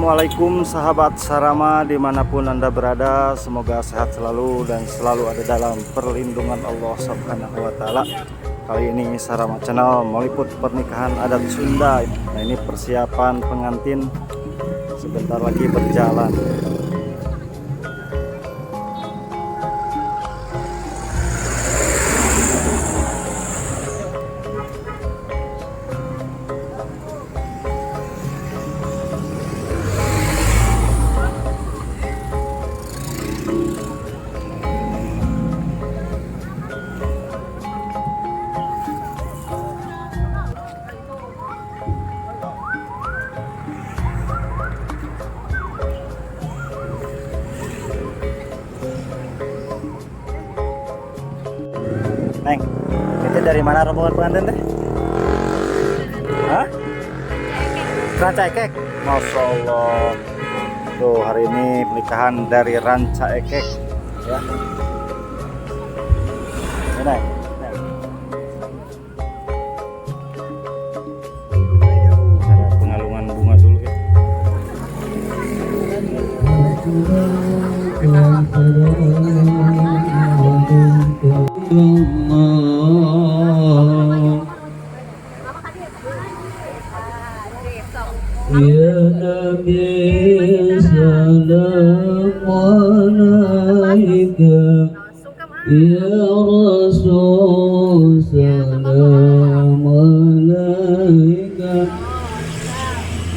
Assalamualaikum sahabat Sarama dimanapun Anda berada. Semoga sehat selalu dan selalu ada dalam perlindungan Allah Subhanahu wa Ta'ala. Kali ini Sarama Channel meliput pernikahan adat Sunda. Nah, ini persiapan pengantin sebentar lagi berjalan. Neng, itu dari mana rombongan pengantin teh? Hah? Rancaekek. Masya Allah. Tuh, hari ini pernikahan dari Rancaekek ya. Ini, Neng. Neng. Cara pengalungan bunga dulu ya. الله يا نبي سلام عليك، يا رسول سلام عليك،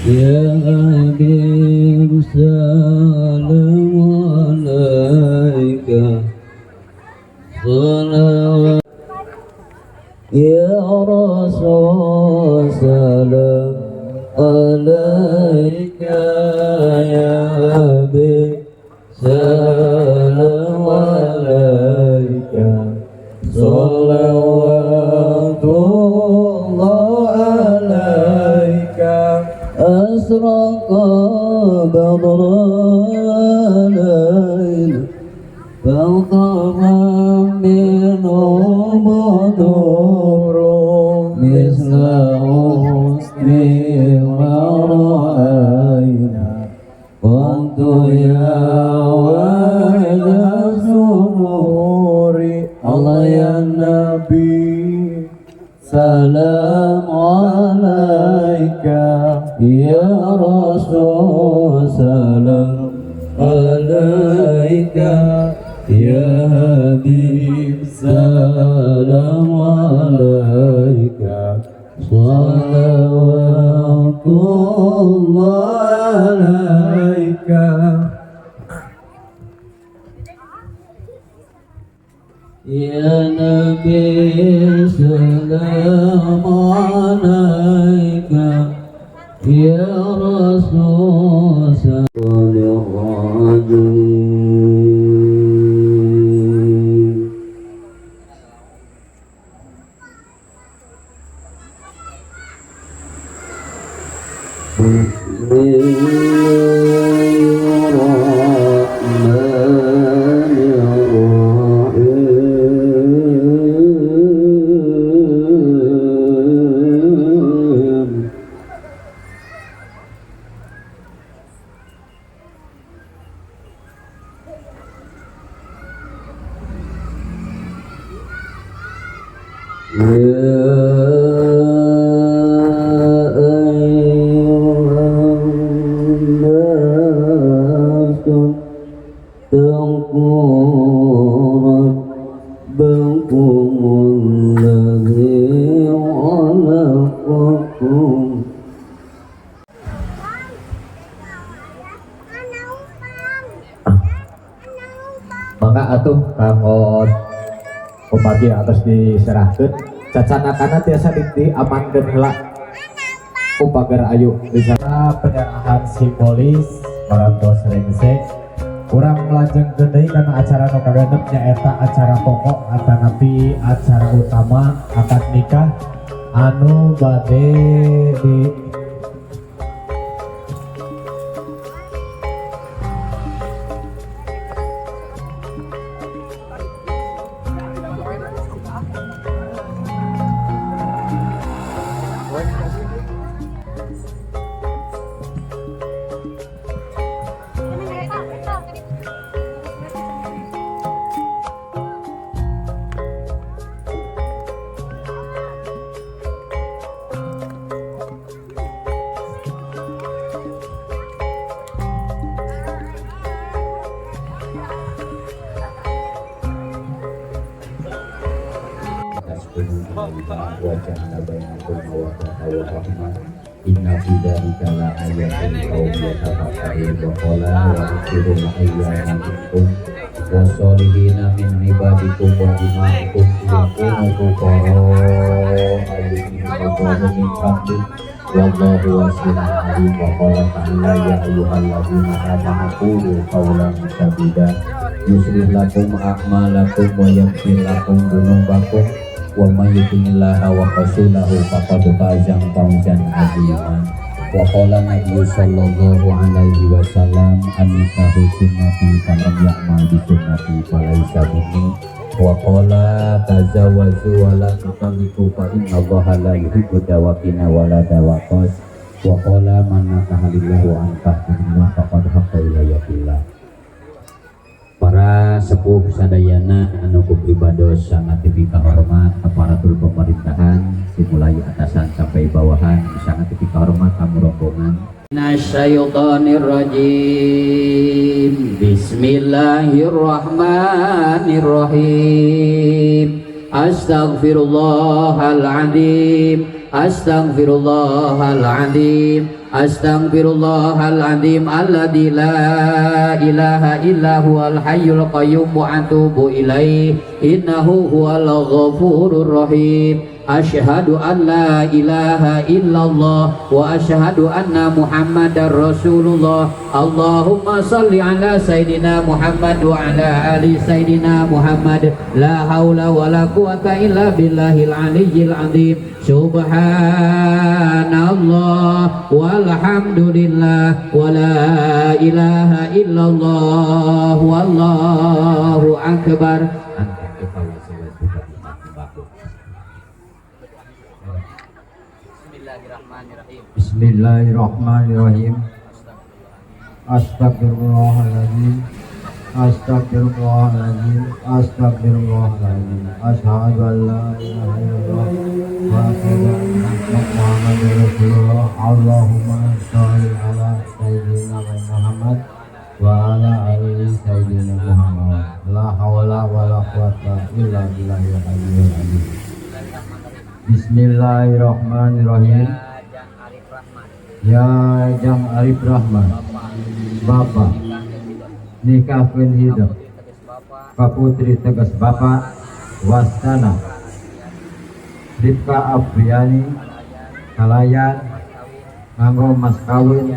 يا حبيب سلام عليك، صلوات يا رسول سلام عليك، يا حبيب سلام عليك، صلوات الله عليك. أشرق بدر علينا فوق منه بدور مثل حسن ما رأينا قد يا ويل سروري. الله يا نبي سلام عليك، يا رسول سلام عليك، يا حبيب سلام عليك، صلوات الله عليك. يا نبي سلام عليك، يا رسول سلام الرجيم. بسم الله الرحمن الرحيم. يا أيها الناس اتقوا ربكم الذي خلقكم. Mangga atuh kanggo pembagi atas diserahkeun cacanakanna tiasa diamankeun heula ku pagar ayu. Di sana penyerahan simbolis parantos rengse. Urang melajengkeun deui kana acara nu kagenep, nyaeta acara pokok atanapi acara utama akad nikah anu bade di Lisakunu ilaiha wa ja'ala bainakum mawaddatan wa rahmah. Inna fi dzalika laayatin liqaumin yatafakkarun. Wa qala wa ankihu ayyama minkum wasolihina min ibadikum wa imaikum yakunu fuqara ayyuhum min fadli wallahu wasi'un alim. Wa qala ta'ala ya ayyuhalladzina amanu qulu qawlan sadida yuslih lakum a'malakum wa yaghfir lakum dzunubakum wa may yuti'illaha wa rasulahu faqad faza fawzan 'aziman. Wa qala nabiyyu sallallahu alaihi wasallam an-nikahu sunnati faman ya'mal bi sunnati falaysa minni. Wa qala tazawwaju wa la tutalliqu fa innallaha la yuhibbu dawaqina wa la dawaqas. Wa qala man nakaha lillahi wa ankahu lillah faqad haqqa ila billah. Para sepuh sadayana anu ku pribados sangat dipikahormat, aparatur pemerintahan dimulai atasan sampai bawahan sangat dipikahormat, tamu rombongan. Minasyaitonirrajim. Bismillahirrahmanirrahim. Astaghfirullahaladzim, astaghfirullahaladzim, astaghfirullahaladzim alladzi la ilaha illa huwal hayyul qayyum wa atubu ilaih innahu huwal ghafurur rahim. Asyhadu an la ilaha illallah wa asyhadu anna Muhammadar Rasulullah. Allahumma salli ala Sayyidina Muhammad wa ala ali Sayyidina Muhammad. La haula wa la quwata illa billahil aliyyil azim. Subhanallah walhamdulillah wa la ilaha illallah wallahu akbar. Bismillahirrahmanirrahim. Astagfirullahaladzim, astagfirullahaladzim, astagfirullahaladzim. Asyhadu an la ilaha illallah wa asyhadu anna Muhammadar Rasulullah. Allahumma sholli ala sayyidina Muhammad wa ala ali sayyidina Muhammad. La hawla wa la quwata illa billahil aliyyil azim. Bismillahirrahmanirrahim. Ya Jang Arif Rahman, Bapak nikahkeun hidup ka putri tegas Bapak wastana Rifka Afriani kalayan nganggo mas kawin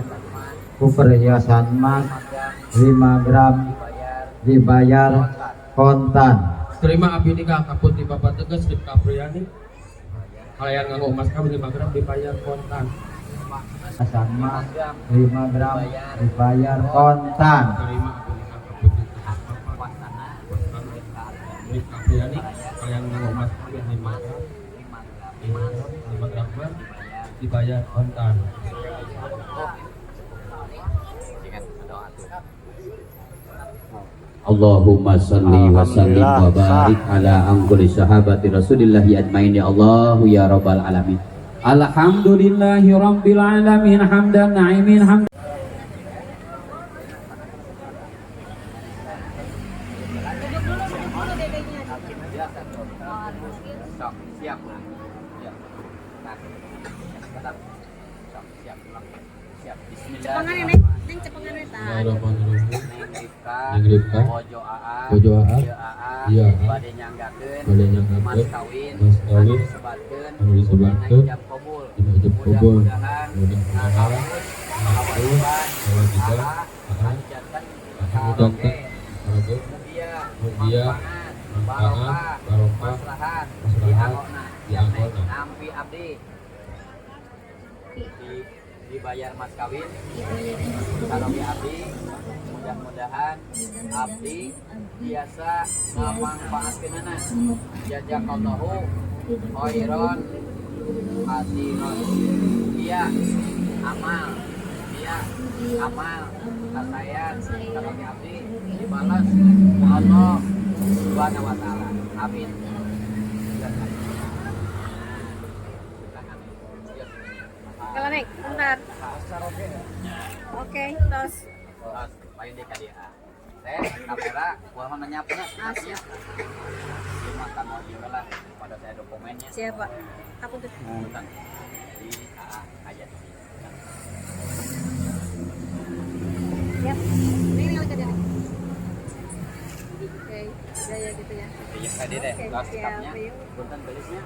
ku perhiasan emas 5 gram dibayar kontan. Terima abdi nikah ka putri Bapak tegas Rifka Afriani kalayan nganggo emas kawin 5 gram dibayar kontan. Perhiasan emas 5 gram dibayar kontan. Terima abdi nikah ka putri tegas Bapak Rifka Afriani kalayan nganggo emas kawin 5 gram 5 gram dibayar kontan. Allahumma salli wa sallim wa barik ala angkuli sahabati Rasulillahi ajmain ya Allahu ya rabbal alamin. Alhamdulillahi rabbil alamin hamdan na'imin hamdan. Cepengan ini, neng cepengan ini ta. Neng Rifka, Bojo Aa, Bojo Aa, Ieu Aa, Ieu Aa, bade nyanggakeun bade nyanggakeun mas kawin, mas kawin, anu disebatkeun, anu disebatkeun, dina ijab kabul, dina ijab kabul, mudah-mudahan, mudah-mudahan, kewajiban, kewajiban, Aa, Aa, anu janten, anu janten, karoge, karoge, mugia, mugia, manfaat, manfaat, barokah, barokah, maslahat, maslahat, dianggona, dianggona. Nampi abdi dibayar mas kawin, karoge abdi, mudah-mudahan abdi biasa ngamanfaatkeunana. Jazakallahu khairan katsiran. Iya amal, iya amal kasayan karoge abdi dibalas ku Allah Subhanahu wa taala. Amin. Kalau neng, bentar. Oke, tos. Tos, paling di ka dieu. Teh, kamera, kumaha nanya apa nya? Ah, siap. mah kanggo ieu lah pada saya dokumennya. Siap, Pak. Apa tuh? Punten. Jadi aya di sini. Siap. Neng, neng, lagi Neng. Oke, udah ya gitu ya. Iya tadi deh, Oke, kelas siap, sikapnya. yuk. Punten belisnya.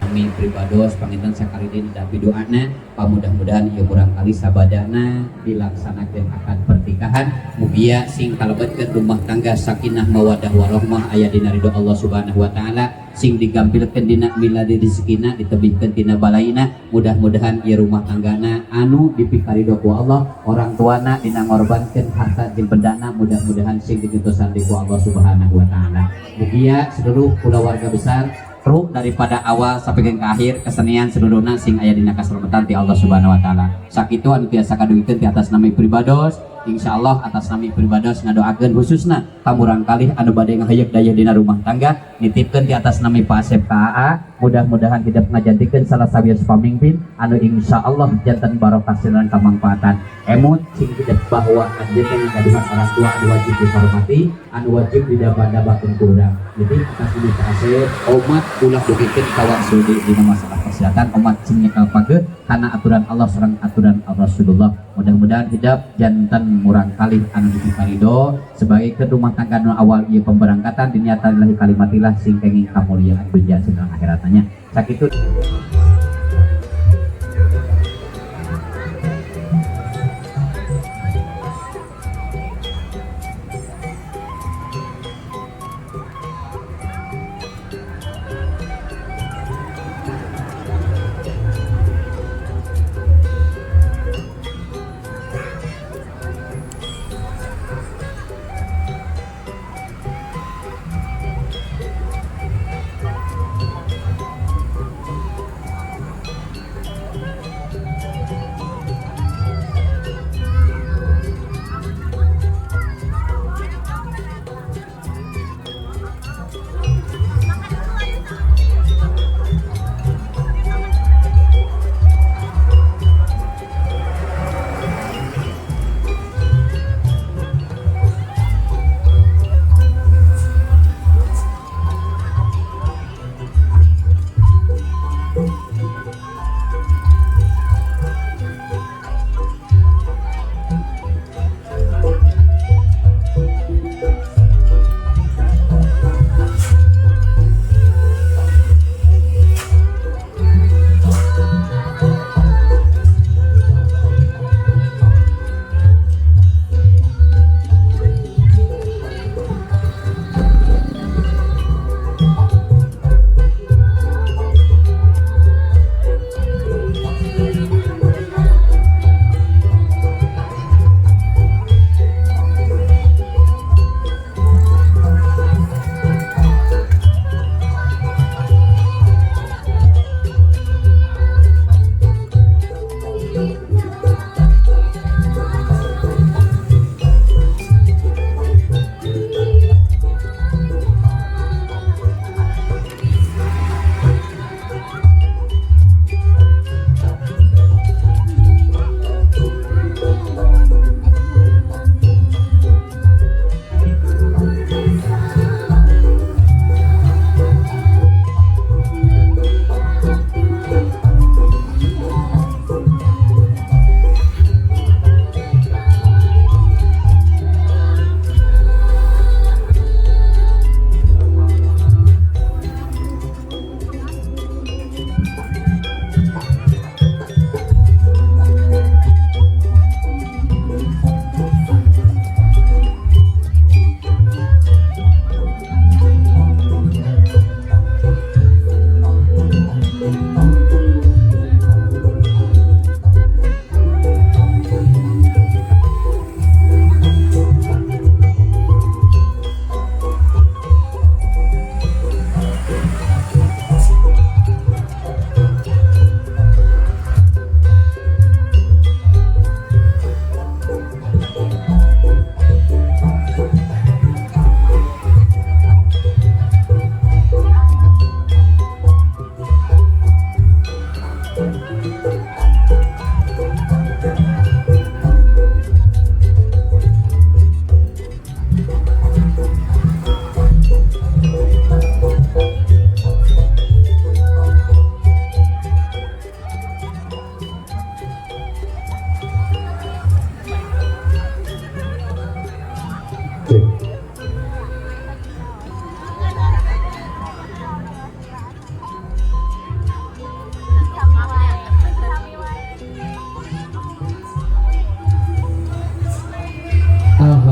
Kami pribados panginten sakali deui didampi doana, pamudah-mudahan ieu murangkalih sabadana dilaksanakeun akad pernikahan, mugia sing kalebetkeun rumah tangga sakinah mawadah warahmah aya dina ridho Allah Subhanahu wa taala, sing digampilkeun dina miladi rezekina, ditebihkeun tina balaina. Mudah-mudahan ieu rumah tanggana anu dipikarido ku Allah, orang tuana dina ngorbankeun harta jeung bendana, mudah-mudahan sing digentosan ku Allah Subhanahu wa taala. Mugia seluruh kulawarga besar kru daripada awal sampai ke akhir kesenian seluruhna sing aya dina kaselamatan ti Allah Subhanahu wa taala. Sakitu anu tiasa kadugikeun ti atas nami pribados, insyaallah atas nami pribados ngadoakeun khususna ka murangkalih anu bade ngaheuyeuk dayeuh dina rumah tangga, nitipkeun ti atas nami Pak Asep KAA, mudah-mudahan hidep ngajadikeun salah sawios pamimpin anu insyaallah janten barokah sareng kamangfaatan. Emut sing hidep bahwa anjeun teh ngagaduhan orang tua anu wajib dihormati, anu wajib didaba-dabakeun ku urang. Jadi atas nami Pak Asep, omat ulah dugikeun kawangsul dina masalah kesehatan, omat sing nyekel pageuh kana aturan Allah sareng aturan Rasulullah. Mudah-mudahan hidep janten murangkalih anu dipikarido sebagai ke rumah tangga nu awal ieu pemberangkatan diniatan lillahi kalimatillah sing kenging kamuliaan dunya sareng akhiratnya. Sakitu.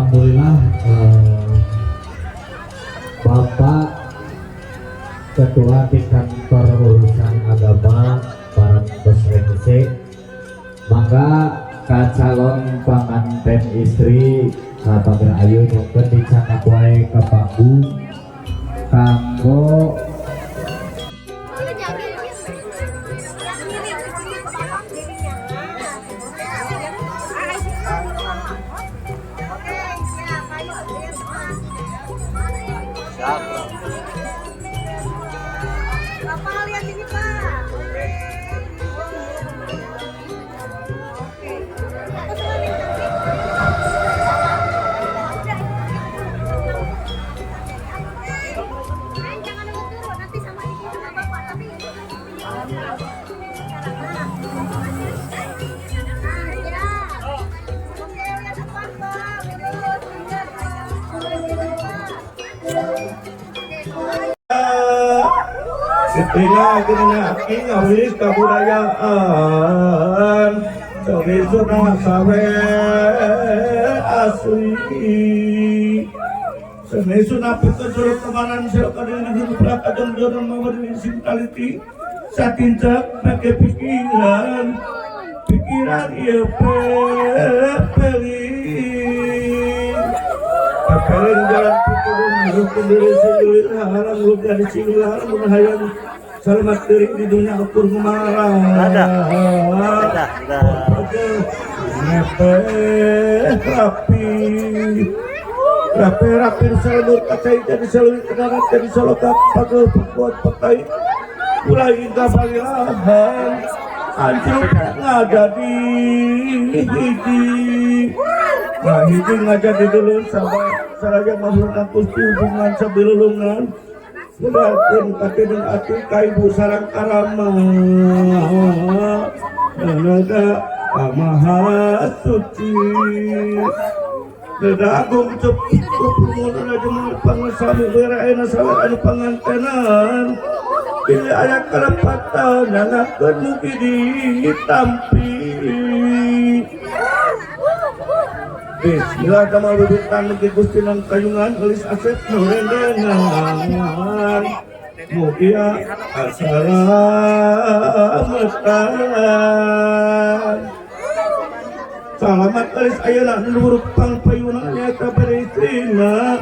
Alhamdulillah, Bapak Ketua di Kantor Urusan Agama Parantos Rengse, mangga ka calon panganten istri ka Pager Ayu, nyungkeun dicandak wae ka panggung kanggo Siap. Bapak lihat sini, Pak. Oke. Oke. Aku semua minta. Jangan nunggu turun, nanti sama ibu sama bapak, tapi ibu. Nah, ya. Oke, lihat depan, Pak. Lurus, lurus. Setiga kena ingawis kabudayaan Seni sawe asli. Seni sunah pikeun suruh kemanan sira kadang hidup kadang jorong mawar sintaliti satincak make pikiran pikiran ieu pepeling pepeling jalan pikudu hukum diri sendiri haram lu dari sing haram mun hayang salamat diri di dunia ukur kumarah. Ada. Ada, ada. Ngepe rapi rapi rapi salur kacai jadi salur kedarat jadi salokat pagel pekuat petai mulai hingga balilahan anjur ngajadi hiji nah hiji ngajadi dulu sampai saraja mahulun kusti hubungan sabilulungan Mudakeun katineng atuh ka ibu sarang karama Nanaga kamaha suci Deda agung cep kumpul aja pangesami beraena sawer anu pangantenan Bilih aya kalepatan nangakeun mugi ditampi. Bismillah kamal wiwitan mugi Gusti nang kayungan eulis asep nu rendengan mugia asalametan salamat eulis ayeuna nu buruk pangpayuna nyaeta bade istrina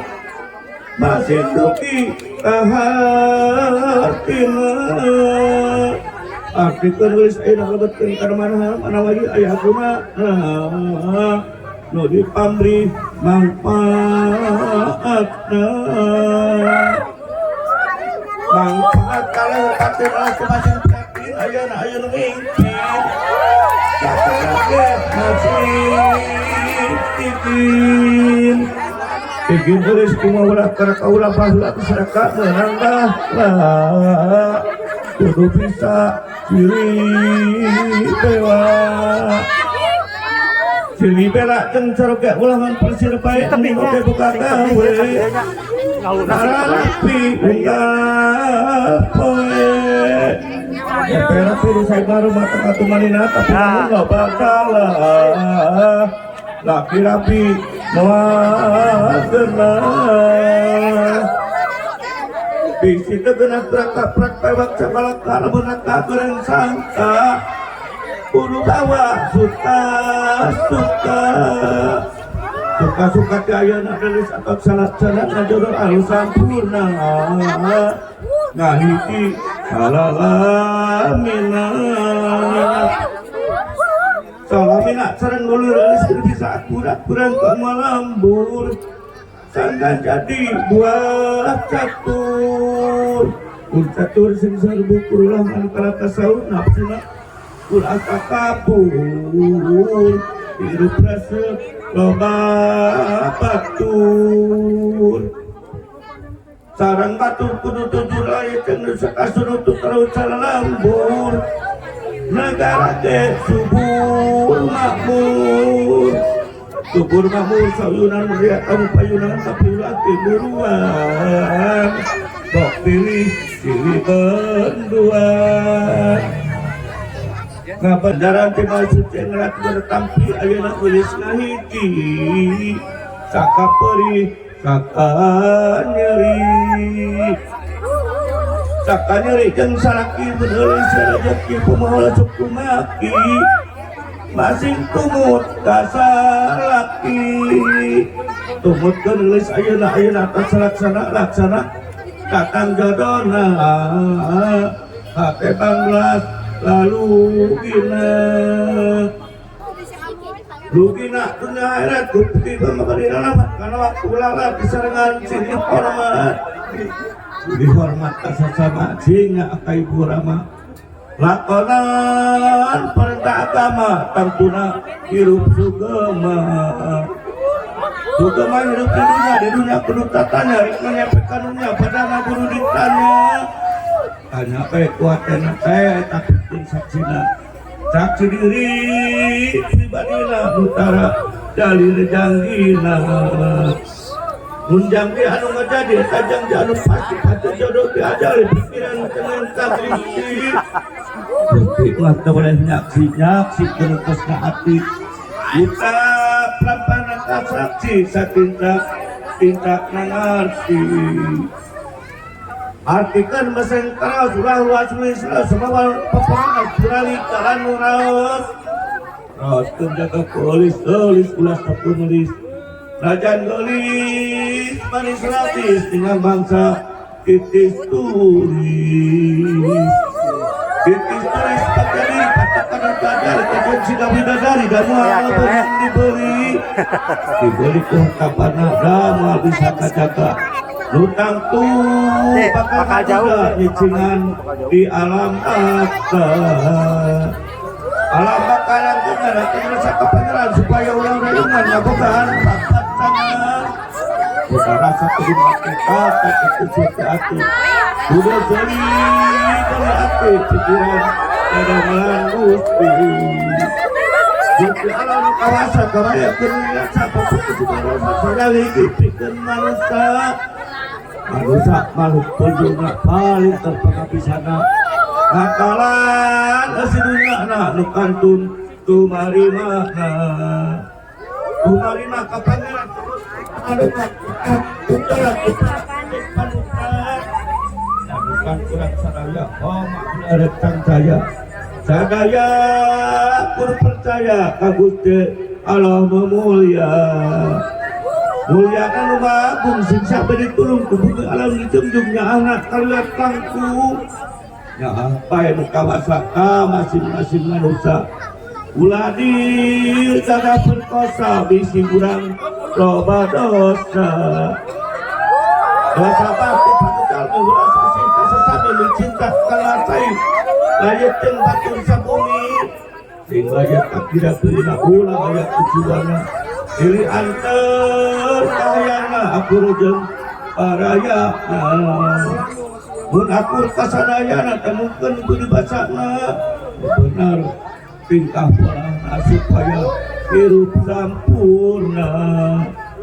masih duki kahartina artikeun eulis ayeuna lebetkeun kana mana mana wali aya kumaha nu dipamri mangfaatna mangfaat kalau katir masing katir ayeuna aya nu mingkin katir masih titin titin eulis kumaha ulah kana kaula baheula masyarakat meunang lah kudu bisa ciri dewa Ciri berak jeung caroge ulah ngan persir bae mending oge buka gawe Narapi unggal poe Rapi di saya baru mata katumanina tapi kamu nggak bakal laki rapi moal kena bisi teu geunah prak pewak cabalaka lamun goreng sangka kudu bawa suka suka suka suka ti ayeuna geus atok salat-salat ngajodoh anu sampurna ngahiji salalamina salamina sareng dulur eulis kudu bisa akurat kurang kamalambur sangkan jadi buah catur catur sing sarbu kurulah anu kalata saur nafsuna ulah takabur hirup resep loba batur sarang batur kudu tujuh lain jeung sakasunu terus lambur negara ge subur makmur subur makmur sayunan meriah kamu payunan tapi ulah tiburuan bok pilih silih benduan ngabandaran ti suci ngerat bertampi ayeuna eulis ngahiji Saka perih saka nyeri. Saka nyeri jeung salaki menulis rezeki kumaha sok kumaki. Masing tumut ka salaki. Tumut geulis ayeuna ayeuna tos laksana laksana kakang jodona. Hate banglas lalu gina. Lugina dunia akhirat gusti pamabarina kana waktu lalat disarengan sing hormat. Dihormat ka sasama singa ka ibu rama. Lakonan perintah agama tangtuna hirup sugema. Sugema hirup di dunia kudu tatanya rek nyepe ka dunia padana kudu ditanya. Tanya bae kuatena teh tapi pun saksina. Saksi diri pribadina utara dalil janggina. Mun janggi anu ngajadi eta janggi anu pasti pasti jodoh diajari pikiran dengan Gusti. Gusti mah teu boleh nyaksi nyaksi geus na ati. Ucap lampana ka saksi satinta tinta nangarti. Artikan meseng keras ulah luas luis semua peperangan kurali jalan raos. Raos jaga polis tulis ulas penulis. Rajan gelis manis lapis dengan bangsa titis tulis. Titis tulis pakai katakan kadar kajian sidang bidadari dan mual dibeli. Dibeli ku kapana damal bisa kajaga. Lutang tuh bakal jauh nyicingan di alam akar. Alam bakaran kemana kemana kepangeran supaya ulang rayungan ngabogaan papat tangan. Bukan rasa kedua kita tak itu suatu hati. Udah beli beli hati pikiran ada gusti. Gusti alam kawasa karaya dunia siapa pun sekali dipikir manusia. Manusia makhluk penjuna paling terpengabisana. Nakalan si dunia na nu kantun tumarima tumarima ka pangeran terus anu utara panutan bukan kurang sadaya oh makna caya sadaya kur percaya ka Gusti Allah mulia mulia kan agung sing sabe ditulung ku bumi alam dijunjung nya anak kaliat kangkung ya apa yang kawasa masing-masing manusia ulah dir cara perkosa bisi kurang loba dosa dosa batu panutal ulah sasinta sesami mencinta kalasai layet jeung batur sabumi sing layet akira beuna ulah aya tujuanna diri anter kahayana aku jeung parayana mun akur kasadayana temukeun kudu dibacana benar tingkah polana supaya hirup sampurna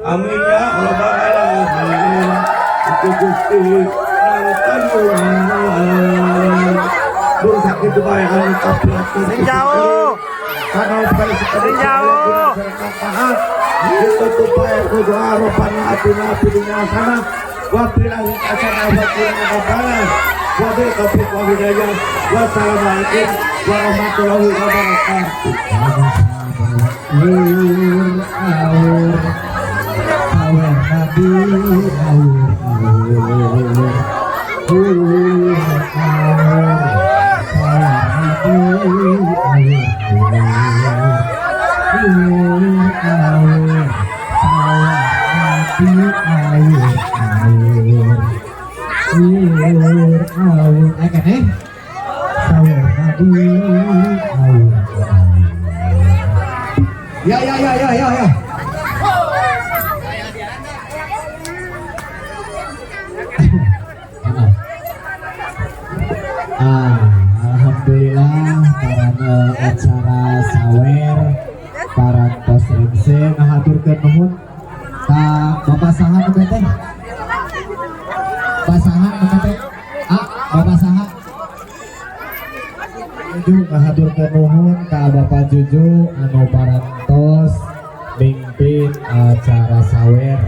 amin ya rabbal alamin itu Gusti nang kayunan bur sakitu bae anu kapilakeun sing jauh sing jauh itu bae kudu arupana atina pidunya sana wa billahi asana wa qina adzabannar wa bil taufiq wal hidayah. Wassalamualaikum warahmatullahi wabarakatuh. Ya ya ya ya ya ya. Alhamdulillah karena acara sawer parantos rengse ngahaturkeun nuhun ka Bapak saha nu teh? Bapak saha nu teh? Ah, Bapak saha? Juju ngahaturkeun nuhun ka Bapak Juju anu parantos Mimpin acara sawer.